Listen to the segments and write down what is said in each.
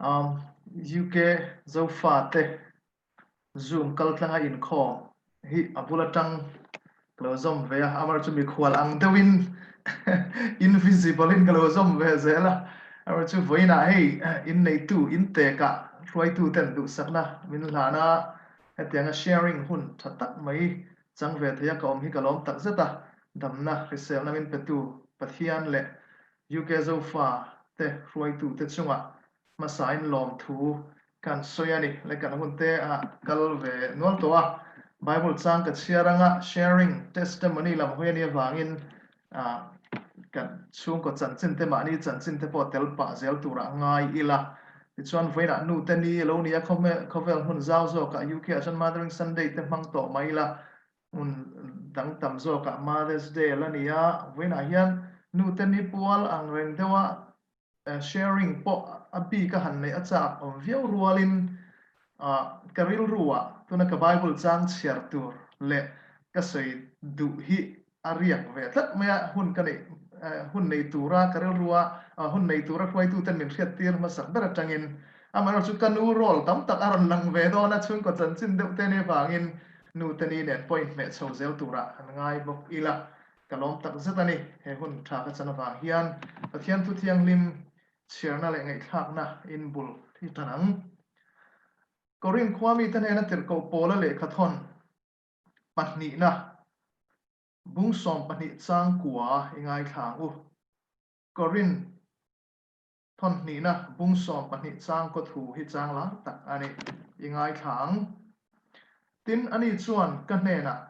Um, UK Zofate Zoom kaltlanga inkhawm hi a bul atang ka lo zawm ve a, amar chu mikhual ang deuhin invisible in ka lo zawm ve zel a, amar chu vawiinah hei inneitu intekah hruaitu ten duhsakna min hlan a, hetianga sharing hun tha tak mai chang ve thei a ka awm hi ka lawm takzet a, damna hriselna min petu Pathian leh UK Zofa te hruaitu te chungah hmasain lawmthu kan sawi a ni. Le kan hun te a kal ve nual tawh a, Bible chang ka chhiar anga sharing testimony lam hawi a nih avangin kan chhungkaw chanchin te mahni chanchin te pawh tel pah zel turah ngai ila. Tichuan vawiinah nu te ni a lo ni a, khawvel hmun zau zawkah UK ah chuan Mothering Sunday te hmang tawh mai ila. Hmun dang tam zawkah Mother's Day a la ni a, vawiinah hian nu te ni pual ang reng deuha sharing pawh a bik a han neih a chak awm viau rualin ka rilruah tuna ka Bible chang chhiar tur leh ka sawi duh hi a riak ve tlat mai a, hun ka neih hun nei tura ka rilrua hun nei tura hruaituten min hriattir hmasak ber atangin amaherawhchu chu ka nu role tam tak a rawn lang ve dawn a, chhungkaw chanchin deuh te nih avangin nu te ni nen pawh inhmeh chho zel turah han ngai bawk ila ka lawm tak zet a ni. He hun tha ka chan avang hian Pathian thu thianghlim chhiarna leh ngaihthlakna in bul hi tan ang. Korin khua mite hnena tirhkoh Paula lehkhathawn pahnihna bung 12 chang kua i ngaithla ang u. Korin thawn hnihna bung 12 chang kaw thu hi chang lar tak a ni i ngaithla ang. Tin, ani chuan ka hnenah,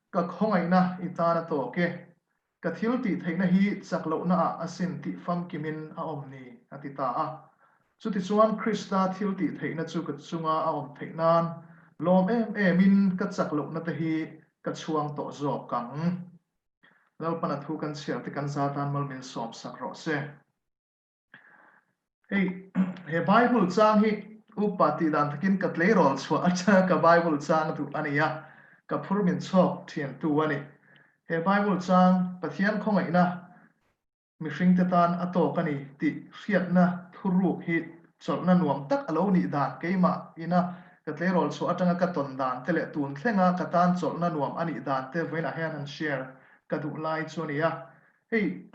Ka khawngaihna i tan a tawk e, ka thil tih theihna hi chak lohnaah asin tih famkimin a awm ni, a ti ta a. Chutichuan Krista thil tih theihna chu ka chunga a awm theih nan lawm em emin ka chak lohna te hi ka chhuang tawh zawk ang. Lalpana thu kan chhiar te kan za tan mal min sawm sak rawh se. Hei he Bible chang hi upa tih dan takin ka tleirawl chhuah atanga ka Bible chang duh a ni a, ka phur min chhawk thiantu a ni. He Bible chang Pathian khawngaihna mihringte tan a tawk a ni tih hriatna thuruk hi chawlhna nuam tak a lo nih dan keimah ina ka tleirawl chhuah atanga ka tawn dan te leh tun thlenga ka tan chawlhna nuam a nih dan te vawiinah hian han share ka duh lai chu a ni a. Hei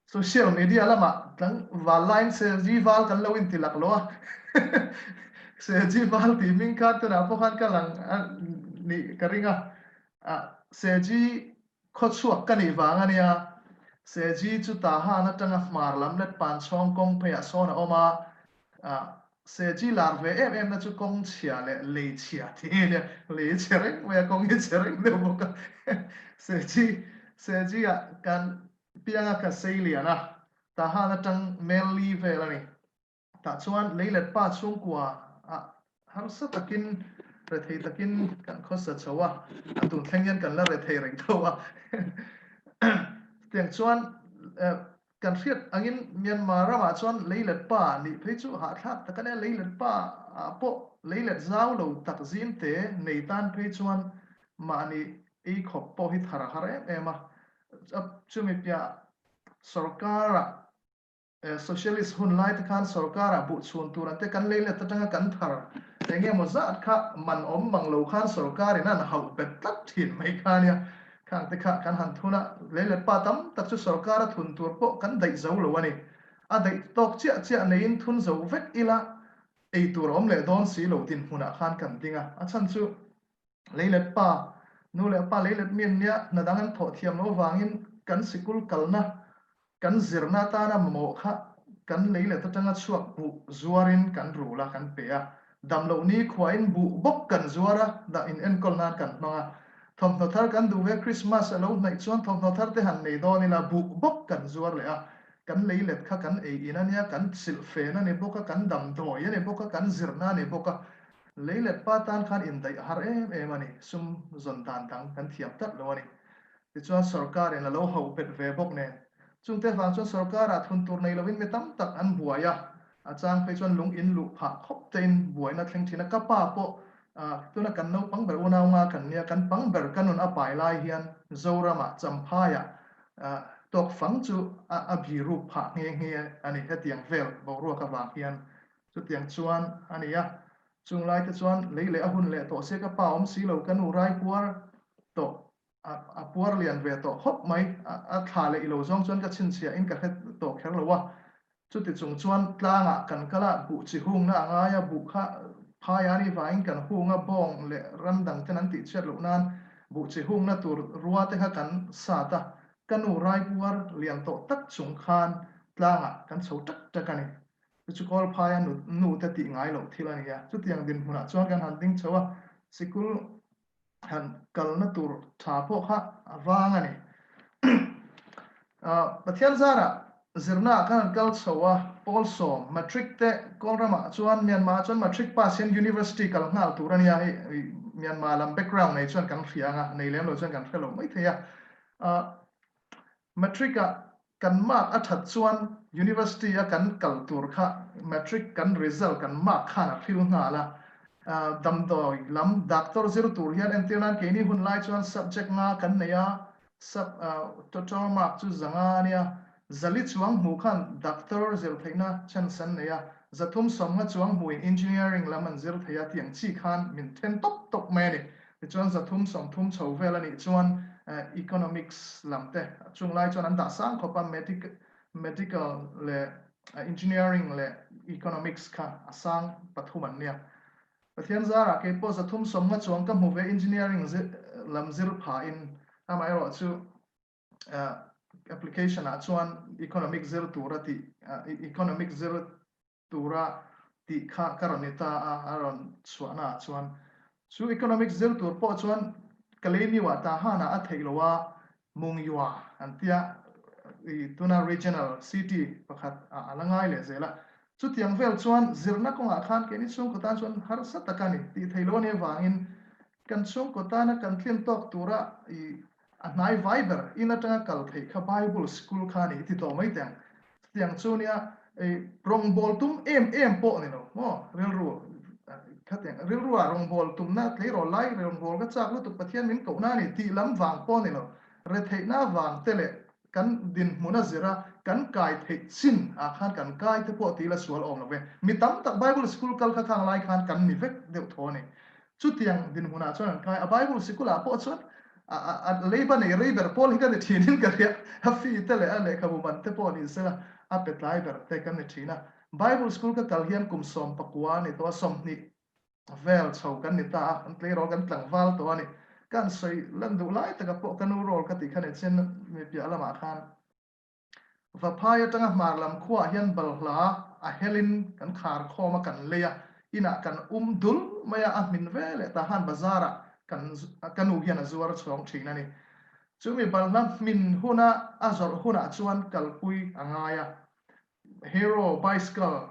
social media lamah tlangval laiin Sergi val kan lo inti lak lo a, Sergi val tih hming kha tunah pawh khan ka lang a nih ka ring a, Sergi Khawchhuak ka nih vang a nia. Seji chu Tahan atanga hmar lam let pan chhawng kawng pheiah sawn a awm a. Seji lar ve em em na chu kawng chhia leh lei chhia tih a nia. Lei chhe reng mai a, kawng hi chhe reng deuh bawk a. Seji, Seji ah kan pianga ka sei lian a, Tahan atang mel li vel a ni. Tah chuan lei let pa chhungkua ah harsa takin rethei takin kan khawsa chho a, a tun thleng hian kan la rethei reng tho a. Chutiang chuan kan hriat angin Myanmar ramah chuan lei let pa nih phei chu hahthlak tak a nia, lei let pa ah pawh lei let zau lo tak zim te nei tan phei chuan mahni ei khawp pawh hi thar a har em em a. Chumi piah sorkar-ah Socialist hun lai te khan sorkar-ah buh chhun tur an te kan lei let atanga kan thar eng emaw zat kha man awm mang lo khan sorkar-in an hauh bet tlat thin mai kha nia. Khang te kha kan han thun a, lei let pa tam tak chu sorkar-a thun tur pawh kan daih zo lo a ni. A daih tawk chiah chiah neiin thun zo vek ila ei tur a awm leh dawn si lo dinhmunah khan kan ding a, a chhan chu lei let pa, nu leh pa lei let mi an nia, hna dang an thawh thiam loh avangin kan sikul kalna Kan zirna atana mamawh kha kan lei let atanga chhuak buh zuarin kan rul a, kan pe a. Dam loh ni khuain buh bawk kan zuar a, dah in enkawl nan kan hmang a. Thawmhnaw thar kan duh ve, Krismas a lo hnaih chuan thawmhnaw thar te han nei dawn ila, buh bawk kan zuar leh a. Kan lei let kha kan ei in a nia, kan silh fen a ni bawk a, kan damdawi a ni bawk a, kan zirna a ni bawk a. Lei let pa tan khan indaih a har em em a ni, sum zawn dan dang kan thiam tlat lo a ni. Tichuan sorkarin a lo hauh bet ve bawk nen. Chungte vang chuan sorkarah thun tur nei lovin mi tam tak an buai a, a chang phei chuan lung in luh phah khawp tein buaina thleng thin a. Ka pa pawh tuna kan naupang ber unau nga kan nia, kan pang ber ka nun a pai lai hian Zoramah Champhaiah tawk fang chu a bi ruk phah nghe nghe a ni. Hetiang vel boruak avang hian. Chutiang chuan a ni a, chung lai te chuan lei leh a hun leh tawh se ka pa awm si lo, ka nu rai puar tawh a puar lian ve tawh khawp mai, a thla leh i lo zawng chuan ka chhinchhiah in ka hre tawh kher lo a, Chuti chung chuan tlangah kan kal a, buh chi hungna a ngai a, buh kha phai a nih vangin kan hung a, bawng leh ram dang ten an tihchhiat loh nan buh chi hungna tur rua te kha kan sat a, ka nu raipuar lian tawh tak chung khan tlangah kan chho tak tak a ni. Chu chu kawl phaia nu nu te tih ngai loh thil a ni a, chutiang dinhmunah chuan kan han ding chho a, sikul han kalna tur tha pawh kha a vang a ni. Pathian zarah zirna ah khan an kal chho a, pawl sawm, matric te Kawlramah chuan Myanmar ah chuan matric pass hian university kal nghal tur a nia hei Myanmar lam background nei chuan kan hria ang a, nei lem lo chuan kan hre lo maithei a. Matric ah kan mark a that chuan University a kan kal tur kha matric kan result kan mark khan a hril nghal a, damdawi lam doctor zir tur hian entir nan keini hun lai chuan subject nga kan nei a, sub total mark chu zanga a nia, zali chuang hmuh khan doctor zir theihna chance an nei a, zathum sawmnga chuang hmuhin engineering lam an zir thei a tiang chi khan min then tawp tawp mai a ni. Tichuan 300 30 chho vel a nih chuan economics lam te chung lai chuan an dah sang khawp a, medical leh engineering leh economics kha a sang pathum an nia. Pathian zarah kei pawh 300 sawmnga chuang ka hmu ve engineering lam zir phahin amaherawhchu application ah chuan economic zir tura tih economic zir tura tih kha ka rawn ni ta a, a rawn chhuahna ah chuan chu economics zir tur pawh chuan Kalaymyo-ah Tahan-ah a theih loh a, Mungyua an tia i tuna regional city pakhat ah a la ngai leh zel a. Chutiang vel chuan zirna kawngah khan keini chhungkaw tan chuan harsa tak a ni tih theih loh a nih avangin kan chhungkaw tana kan tlin tawk tura i A hnai vai ber in atanga kal theih kha Bible school kha a ni ti tawh mai teh ang. Chutiang chu nia rawngbâwl tum em em pawh ni lo maw rilru khatiang rilrua rawngbâwl tumna tleirawl lai rawngbâwl ka châk lutuk Pathian min kohna a ni tih lam vang pawh ni lo. Retheihna vang te leh kan dinhmun a zira kan kai theih chin ah khan kan kai te pawh tih la sual awm lo ve. Mi tam tak Bible school kal kha khang lai khan kan ni vek deuh tho a ni. Chutiang dinhmunah chuan an kai a, Bible sikulah pawh chuan a leiba nei rei ber pawl hi ka ni thin in ka hria, a fee te leh a lehkhabu man te pawh ni sela a pe tlai ber te kan ni thin a. Bible school ka kal hian kum 19 a ni tawh a, 20 vel chho kan ni ta a, kan tleirawl kan tlangval tawh a ni. Ka han sawi lan duh lai taka pawh ka nu role ka tih kha ni chin mi piah lamah khan Vaphai atanga hmar lam khuaah hian balhla a helin kan khar khawm a, kan lei a, inah kan um dul mai a, a hmin ve leh ta han bazar ah kan ka nu hian a zuar chhawng thin a ni. Chumi balhla hmin huna a zawrh hunah chuan kalpui a ngai a, Hero bicycle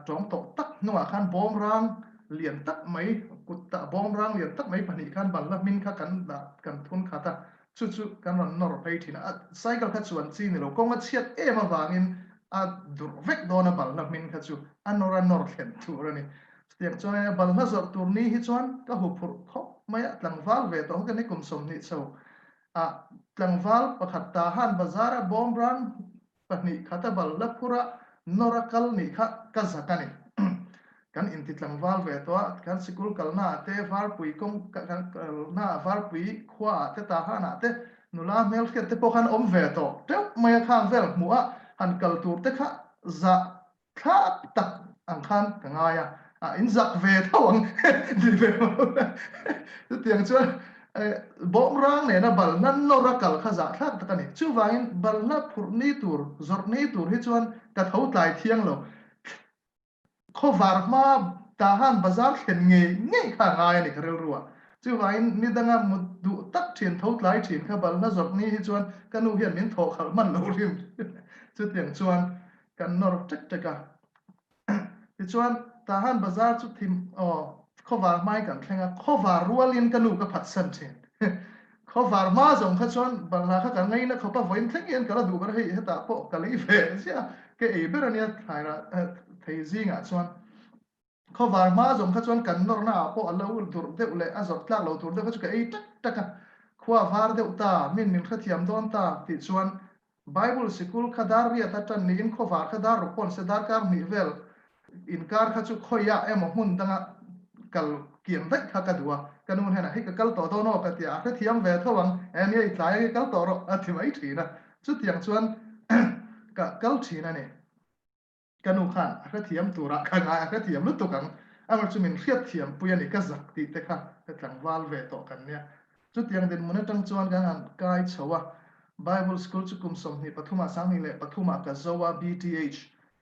tawng tawh tak hnungah khan bawmrang lian tak mai, kut tah bawmrang lian tak mai pahnih khan balhla hmin kha kan dah kan thun khat a, chu chu kan rawn nawr phei thin a. A cycle kha chuan chi ni lo, kawng a chhiat em avangin a durh vek dawn a balhla hmin kha chu a nawr a nawr thlen tur a ni. Chutiang chuan balhla zawrh tur ni hi chuan ka huphurh khawp mai a, tlangval ve tawh kha ka ni kum 20 chho a, tlangval pakhat Tahan bazar a bawmrang pahnih khat a bal la phur a, nawr a kal nih kha ka zak a ni. Kan inti tlangval ve tawh a, kan sikul kalna ah te, varpui kawng kan kalna ah varpui khua ah te, tahan ah te, nula hmelhriat te pawh khan awm ve tawh teuh mai a, khang vel hmuh a han kal tur te kha zah Thlak tak ang khan ka ngai a, a in zak ve tho ang ni ve lo chutiang chuan bawmrang nena balhla nawr a kal kha zah thlak tak a ni. Chuvangin balhla phurh ni tur, zawrh ni tur hi chuan ka tho tlai thiang lo. Khawvar hma Tahan bazar thlen ngei ngei kha a ngai a ni ka rilru a. Chuvangin ni danga mut duh tak thin, tho tlai thin kha balhla zawrh ni hi chuan ka nu hian min thawh khalh hman lo hrim. Chutiang chuan kan nawr ṭek ṭek a. Tichuan, Tahan Bazar chu thim aw khawvar hmain kan thleng a, khawvar rualin ka nu ka phatsan ṭhin. Khawvar hma zawng kha chuan balhla kha ka ngaina khawp a, vawiin thleng hian ka la duh ber a, hei hetah pawh ka lei ve ziah a, ka ei ber a nia thlairah thei zingah chuan. Khawvar hma zawng kha chuan kan nawrna ah pawh a lo durh deuh leh a zawrh tlak lo tur deuh kha chu ka ei tak tak a, khua var deuh ta, min min hrethiam dawn ta tih chuan Bible sikul kha dar riat a tan niin khawvar kha dar ruk pawn se darkar hnih vel inkar kha chu khawiah emaw hmun danga kal kiang daih kha ka duh a, ka nu hnenah hei ka kal tawh dawn aw ka ti a, a hrethiam ve tho ang, e nia i tlai ange kal tawh rawh a ti mai thin a, chutiang chuan ka kal thin a ni. Ka nu khan a hrethiam turah ka ngai, a hrethiam lutuk ang, amaherawhchu chu min hriatthiam pui a ni, ka zak tih te kha ka tlangval ve tawh kan nia. Chutiang dinhmun atang chuan kan han kai chho a, Bible School chu kum 23 ah 2003 ah ka zo a, BTH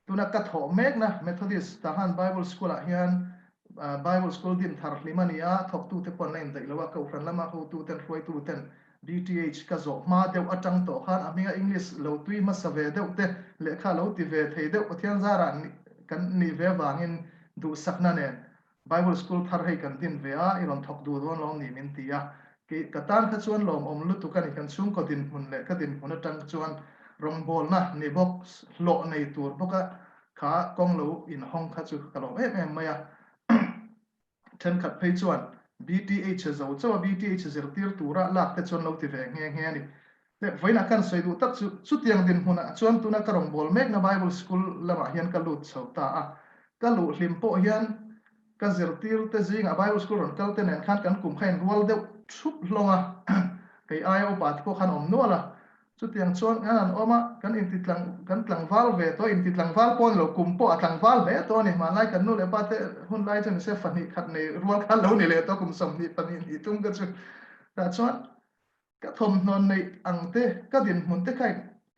Tuna ka thawh mekna Methodist Tahan Bible School-ah hian Bible School din thar hlim a ni a, thawktute pawh an la indaih lo a, Kohhran lama hotuten, hruaituten BTH ka zawh hma deuh atang tawh khan a hminga English lo tui hmasa ve deuh te, lehkha lo ti ve thei deuh Pathian zarah kan nih ve avangin duhsakna nen Bible school thar hei kan din ve a, i rawn thawk duh dawn lawm ni min ti a. Kei ka tan kha chuan lawmawm lutuk a ni, kan chhungkaw dinhmun leh ka dinhmun atang chuan rawngbawlna ni bawk, hlawh nei tur bawka kha kawng lo inhawng kha chu ka lawm em em mai a. Thenkhat phei chuan BTH zo chauh a BTH zirtir tura lak te chuan lo ti ve nghe nghe a ni. Leh vawiinah kan sawi duh tak chu chutiang dinhmunah chuan tuna ka rawngbâwl mekna Bible School lamah hian ka lut chho ta a. Ka luh hlim pawh hian ka zirtirte zingah Bible School rawn kal te nen khan kan kum kha inrual deuh thup hlawm a, kei aia upa te pawh khan awm nual a. Chutiang chuan kan han awm a, kan intitlang kan tlangval ve tawh a, intitlangval pawh a ni lo, kum pawh a tlangval hle tawh a ni. Hmanlai kan nu leh pa te hun lai chuan nise fahnih khat nei rual kha lo ni leh tawh kum 22 nih tum ka chu. Tah chuan Ka thawmhnaw neih ang te, ka dinhmun te kha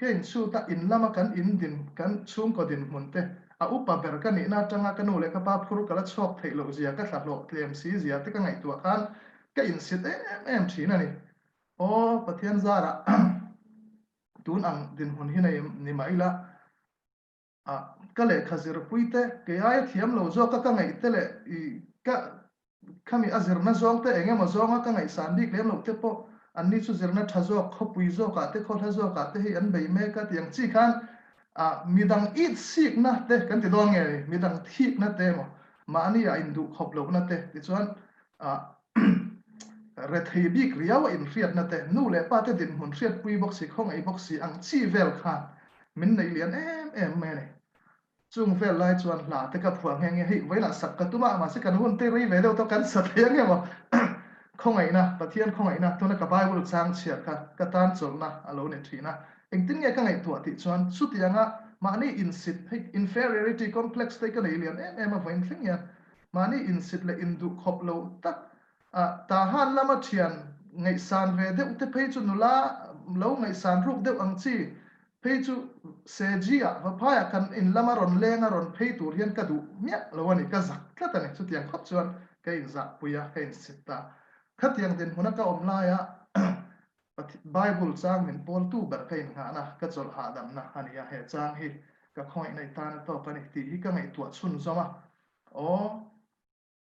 ka inchhut a, in lama kan in din, kan chhungkaw dinhmun te, a upa ber ka nihna atanga ka nu leh ka pa phur ka la chhuak theih loh zia, ka thlahlawh tlem si zia te ka ngaihtuah khan ka insit em em thin a ni. Aw, Pathian zarah tun ang dinhmun hi nei ni mah ila, A, ka lehkha zirpui te, kei aia thiam lo zawka ka ngaih te leh i ka khami a zirna zawng te eng emaw zawnga ka ngaihsan bik lem loh te pawh anni chu zirna tha zawk, khawpui zawkah te, khawhla zawkah te hei an bei mek a tih ang chi khan a midang it sikna te kan ti dawn nge ni, midang thikna te emaw mahni ah induh khawp lohna te tichuan a rethei bik riau a inhriatna te, nu leh pa te dinhmun hriatpui bawk si, khawngaih bawk si ang chi vel khan min nei lian em em mai a ni. Chung vel lai chuan hla te ka phuah nghe nghe, hei vawilah sak ka tum a, mahse kan hun te rei ve deuh tawh kan sa thei ang emaw khawngaihna, Pathian khawngaihna tuna ka Bible chang chhiar kha ka tan chawlhna a lo ni thin a. Engtin nge ka ngaihtuah tih chuan chutianga mahni insit, hei inferiority complex te ka nei lian em em a vawiin thleng hian Mahni insit leh induh khawp lo tak a, Tahan lama thian ngaihsan ve deuh te phei chu nula lo ngaihsan ruk deuh ang chi phei chu Seji-ah Vaphaiah kan in lama rawn leng a rawn phei tur hian ka duh miah lo a ni, ka zak tlat a ni. Chutiang khawp chuan ka inzahpui a, ka insit ta. Khatiang dinhmuna ka awm laia Bible chang min pawltu ber ka innghahna, ka chawlh hahdamna a ni a, he chang hi ka khawngaihna i tan a tawk a ni tih hi ka ngaihtuah chhunzawm a. Aw,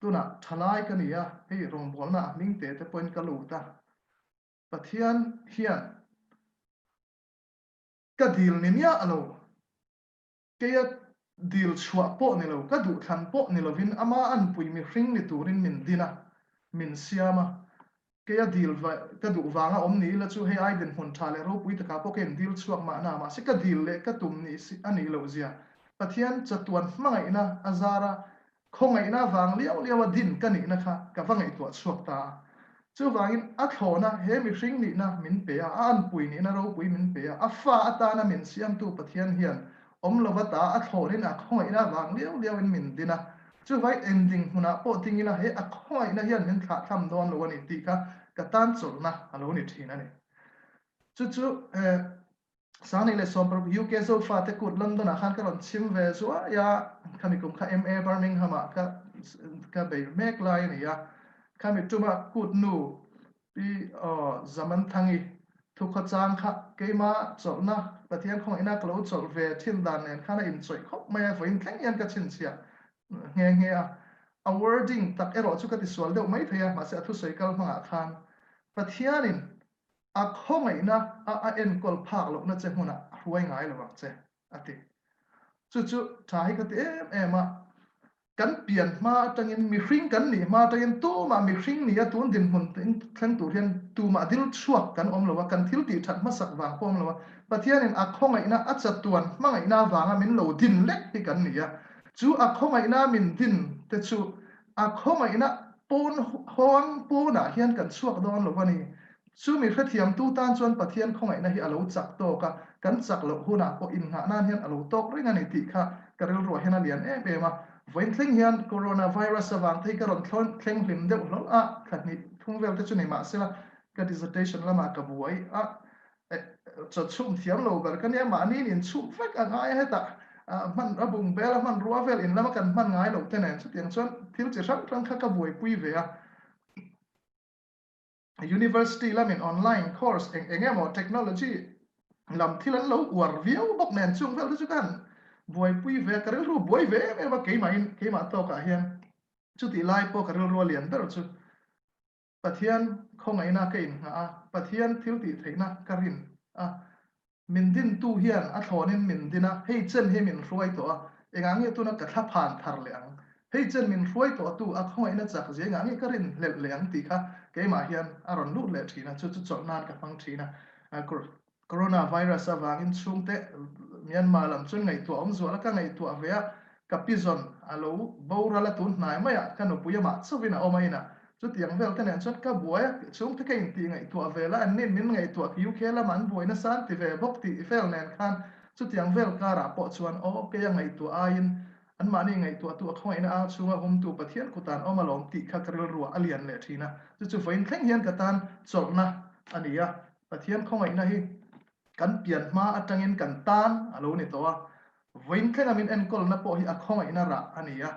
tunah thalai ka ni a, hei rawngbawlna a hming te te pawhin ka lut a, Pathian hian ka dil ni miah lo. Keia dil chhuah pawh ni lo, ka duhthlan pawh ni lovin ama anpui mihring ni turin min din a, min siam a. Keia dil ka duh vanga awm ni ila chu hei ai dinhmun tha leh ropui takah pawh ka indil chhuak mahna, mahse ka dil leh ka tum ni a nih loh zia Pathian chatuan hmangaihna a zar a, Khawngaihna vang liau liaua din ka nihna kha ka va ngaihtuah chhuak ta a. Chuvangin a thlawna he mihring nihna min pe a, a anpui nihna ropui min pe a, a fa atana min siamtu Pathian hian awm lova ta a thlawnin a khawngaihna vang liau liauin min din a. Chuvangin eng dinghmunah pawh ding ila he a khawngaihna hian min thlahthlam dawn lo a ni tih kha ka tan chawlhna a lo ni thin a ni. Chu chu Sangi leh Sawmparuk UK Zofa te kut London ah khan ka rawn chhim ve zuai a, khami kum kha MA Birmingham ah ka ka bei mek lai a ni a, khami tuma kut nu Pi Zamanthangi thukhawchang kha keima chawlhna Pathian khawngaihna ka lo chawlh ve thin dan nen khan a inchawih khawp mai a, vawiin thleng hian ka chhinchhiah nghe nghe a. A wording tak erawh chu ka tisual deuh mai thei a, mahse a thusawi kal hmangah khan Pathianin A khawngaihna a a enkawl phak lohna che hmunah a hruai ngai lo ang che, a ti. Chu chu tha hi ka ti em em a, kan pian hma atangin, mihring kan nih hma atangin tumah mihring nia tun dinhmun thleng tur hian tumah dil chhuak kan awm lo a, kan thil tih that hmasak vang pawh awm lo a, Pathianin a khawngaihna a chatuan hmangaihna avanga min lo din lek hi kan ni a. Chu a khawngaihna min din te chu a khawngaihna pawn hawn pawnah hian kan chhuak dawn lo a ni. Chu mi hrethiamtu tan chuan Pathian khawngaihna hi a lo chak tawk a, kan chak loh hunah pawh innghah nan hian a lo tawk reng a ni tih kha ka rilruah hian a lian em em a. Vawiin thleng hian Coronavirus avang te hi ka rawn thleng hlim deuh hlawlh a, thla hnih thum vel te chu ni mahsela ka dissertation lamah ka buai a, Chaw chhum thiam lo ber ka nia, mahni in inchhum vek a ngai a hetah hman a bung bel a hmanrua vel in lama kan hman ngai loh te nen chutiang chuan thil chi hrang hrang kha ka buaipui ve a. University lamin online course eng eng emaw technology lam thil an lo uar viau bawk nen chung vel te chu ka han buaipui ve a, ka rilru buai ve em em a keimahin keimah tawkah hian chutih lai pawh ka rilru a lian ber chu Pathian khawngaihna ka innghah a, Pathian thil tih theihna ka rin a, min dintu hian a thlawnin min din a, hei chen hi min hruai tawh a, engah nge tuna ka thla phan thar leh ang? Hei chen min hruai tawhtu a khawngaihna chak zia engah nge ka rin hlelh leh ang tih kha keimah hian a rawn lut leh thin a, chu chu chawlh nan ka hmang thin a. Coronavirus avangin chhungte Myanmar lam chuan ngaihtuah awm zual a, ka ngaihtuah ve a, ka pizawn a lo boral a tun hnai mai a, ka nupui amah chauhin a awm a inah. Chutiang vel te nen chuan ka buai a, chhungte ka intih ngaihtuah vel a, anni'n min ngaihtuah UK lama an buai nasa an ti ve bawk tih vel nen khan chutiang vel karah pawh chuan aw keia ngaihtuah aiin anmahni ngaihtuahtu a khawngaihna ang chhunga humtu Pathian kutan awm alawm tih kha ka rilruah a lian leh thin a, chu chu vawiin thleng hian ka tan chawlhna a ni a. Pathian khawngaihna hi kan pian hma atangin kan tan a lo ni tawh a, vawiin thlenga min enkawlna pawh hi a khawngaihna rah a ni a.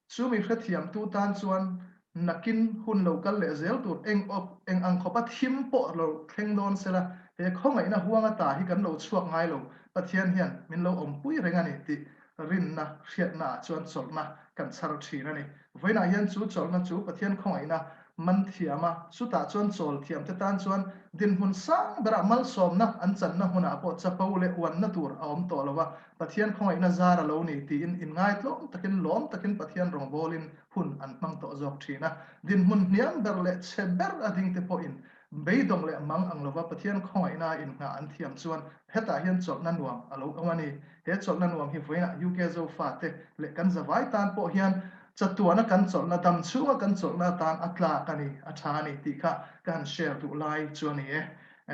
Chu mi hrethiamtu tan chuan nakin hun lo kal leh zel tur eng awk eng ang khawpa thim pawh lo thleng dawn sela, he khawngaihna huang ata hi kan lo chhuak ngai lo, Pathian hian min lo awmpui reng a ni tih rinna hriatna ah chuan chawlhna kan chhar thin a ni. Vawiinah hian chu chawlhna chu Pathian khawngaihna man thiam a, chutah chuan chawl thiam te tan chuan dinhmun sang berah malsawmna an channa hmunah pawh chapo leh uanna tur a awm tawh lo a, Pathian khawngaihna zar a lo ni tiin inngaitlawm takin lawm takin Pathian rawngbawlin hun an hmang tawh zawk thin a. Dinhmun hniam ber leh chhe ber a dingte pawhin Beidawng leh mang ang lova Pathian khawngaihna inngah an thiam chuan hetah hian chawlhna nuam a lo awm a ni. He chawlhna nuam hi vawiinah UK Zofate leh kan zavai tan pawh hian chatuana kan chawlhna, dam chhunga kan chawlhna atan a tlak a ni, a tha a ni tih kha ka han share duh lai chu a ni e.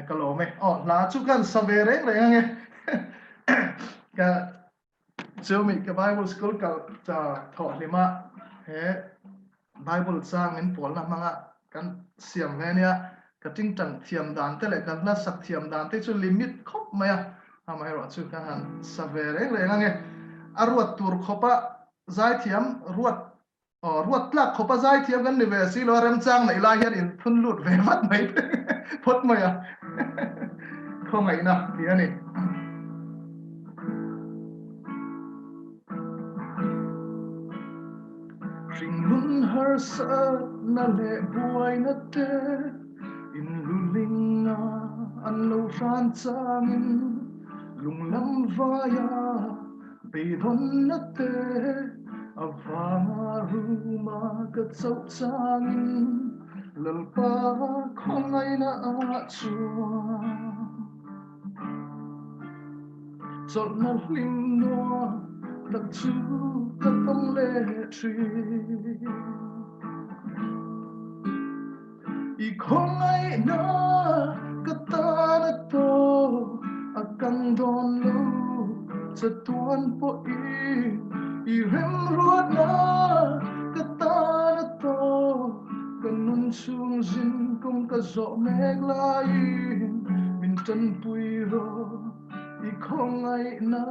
Ka lawm e. Aw, hla chu ka han sa ve reng reng ange. Ka Chumi ka Bible school kal thawh hlima he Bible chang min pawlna hmanga kan siam ve ania, ka tingtang thiam dan te leh ka hla sak thiam dan te chu limit khawp mai a, amaherawh chu ka han sa ve reng reng ange. A ruat tur khawpa zaithiam ruat Aw, ruat tlak khawpa zaithiam kan ni ve si lo a, remchang neih lai hian in thun lut ve vat mai phawt mai a, khawngaihna tih a ni. Hringnun harsatna leh buaina te in lulinga an lo hran changin lunglam vaia Beidawnna te avanga ruma ka chauh changin Lalpa khawngaihna ah chuan chawlhna hlim nuam tak chu ka tawng leh thin. I khawngaihna ka tan a tawh a kang dawn lo chatuan pawhin i remruatna ka tan a tawh ka nun chhung zin kawng ka zawh mek laiin min tanpui rawh i khawngaihna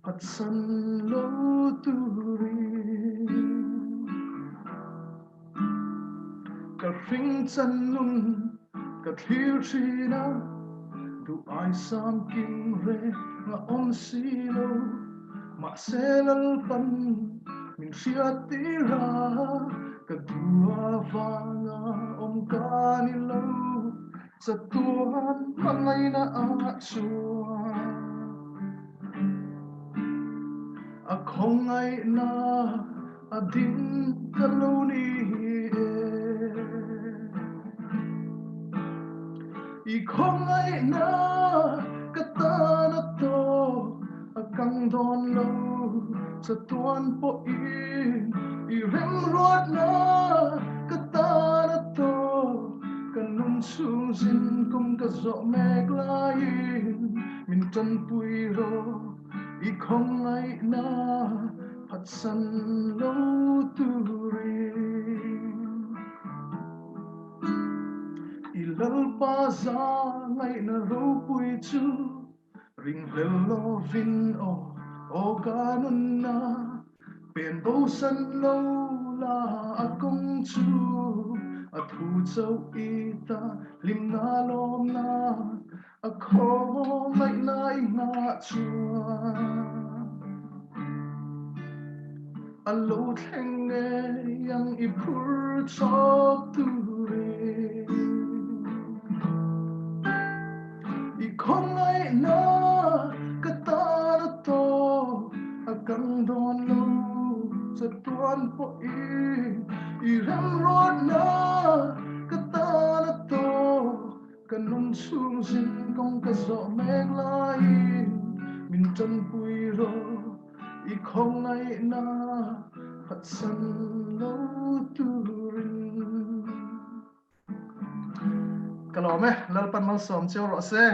phatsan lo turin. Ka hring chan nun ka thlir thin a, duh ai sam kim reng a awm si lo. Mahse Lalpan min hriat tir a, ka duh avanga awm ka ni lo. Chatuan hmangaihna ah chuan a khawngaihna A ding ka lo ni e. I khawngaihna ka tan a tawk a. kang dawn lo chatuan pawhin i remruatna ka tan a tawp. Ka nun chhung zin kum ka zawh mek laiin min tanpui rawh i khawngaihna phatsan lo turin. I Lalpa za ngaihna ropui chu ringhlel lovin aw aw ka nunna pen bosan lo la a kawng chu a thu chauh i ta hlimna lawmna a khawngaihna i nghah chuan a lo thleng ngei ang i phur chawk turin. I khawngaihna ka tan a tawp a kang dawn lo chatuan pawhin i remruatna ka tan a tawp ka nun chhung zin kawng ka zawh mek laiin min tanpui rawh i khawngaihna phatsan lo turin. Ka lawm e, Lalpan malsawm cheu rawh se.